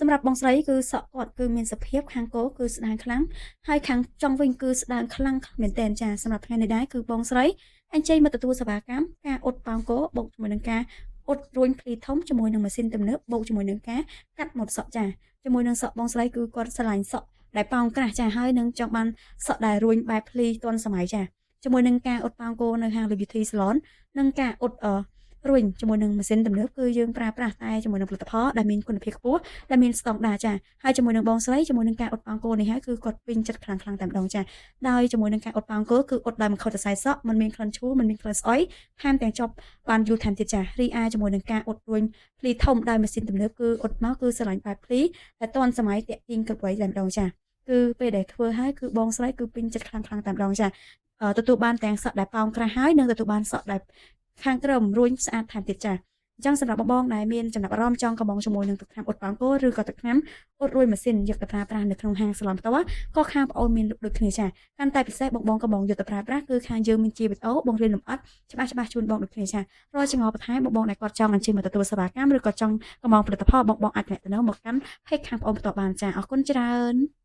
សម្រាប់បងស្រីគឺសក់គាត់គឺមានសភាពខាងគោគឺស្ដើងខ្លាំងហើយខាងចុងវិញគឺស្ដើងខ្លាំងមែនទែនចាសម្រាប់ថ្ងៃនេះដែរគឺបងស្រីអញ្ជើញមកទទួលសេវាកម្មការអ៊ុតប៉ោងគោបូកជាមួយនឹងការអ៊ុតរួញភ្លីធំជាមួយនឹងម៉ាស៊ីនទំនើបបូកជាមួយនឹងការកាត់ម៉ូតសក់ចាជាមួយនឹងសក់បងស្រីគឺគាត់ស្រឡាញ់សក់ដែលប៉ោងក្រាស់ចាហើយនឹងចង់បានសក់ដែលរួញបែបភ្លីទាន់សម័យចាជាមួយនឹងការអ៊ុតប៉ោងគោនៅហាង Le Beauty Salon និងការអ៊ុតអឺរួញជាមួយនឹងម៉ាស៊ីនទំនើបគឺយើងប្រើប្រាស់តែជាមួយនឹងផលិតផលដែលមានគុណភាពខ្ពស់ដែលមានស្តង់ដារចាហើយជាមួយនឹងបងស្រីជាមួយនឹងការអ៊ុតប៉ោងគោនេះហើយគឺគាត់ពេញចិត្តខ្លាំងខ្លាំងតែម្ដងចាដោយជាមួយនឹងការអ៊ុតប៉ោងគោគឺអ៊ុតដោយមិនខូចសរសៃសក់មិនមានក្លិនឈួលមិនមានក្លិនស្អុយថែមទាំងជាប់បានយូរថែមទៀតចារីឯជាមួយនឹងការអ៊ុតរួញភ្លីធំដោយម៉ាស៊ីនទំនើបគឺអ៊ុតមកគឺស្រឡាញ់បែបភ្លីតែទាន់សម័យតាក់ទាញគ្រប់វ័យតែម្ដងចាគឺពេលដែលធ្វើហើយគឺបងស្រីគឺពេញចិត្តខ្លាំងខ្លាំងតែម្ដងចាទទួលបានទាំងសក់ដែលប៉ោងក្រាស់ហើយនិងទទួលបានសក់ដែលខាងក្រោមរួញស្អាតថែមទៀតចាអញ្ចឹងសម្រាប់បងបងដែលមានចំណាប់អារម្មណ៍ចង់កម្ម៉ង់ជាមួយនឹងទឹកថ្នាំអ៊ុតប៉ោងគោឬក៏ទឹកថ្នាំអ៊ុតរួយម៉ាស៊ីនយកទៅប្រើប្រាស់នៅក្នុងហាងសាឡនផ្ទាល់ក៏ខាងប្អូនមានលក់ដូចគ្នាចាកាន់តែពិសេសបងបងកម្ម៉ង់យកទៅប្រើប្រាស់គឺខាងយើងមានជាវីដេអូបង្រៀនលម្អិតច្បាស់ច្បាស់ជូនបងដូចគ្នាចារាល់ចង្អុលបន្ថែមបងបងដែលគាត់ចង់អញ្ជើញមកទទួលសេវាកម្មឬក៏ចង់កម្ម៉ង់ផលិតផលបងបងអាចទំនាក់ទំនងមកកាន់ page ខាងប្អូនផ្ទាល់បានចាអរគុណច្រើន។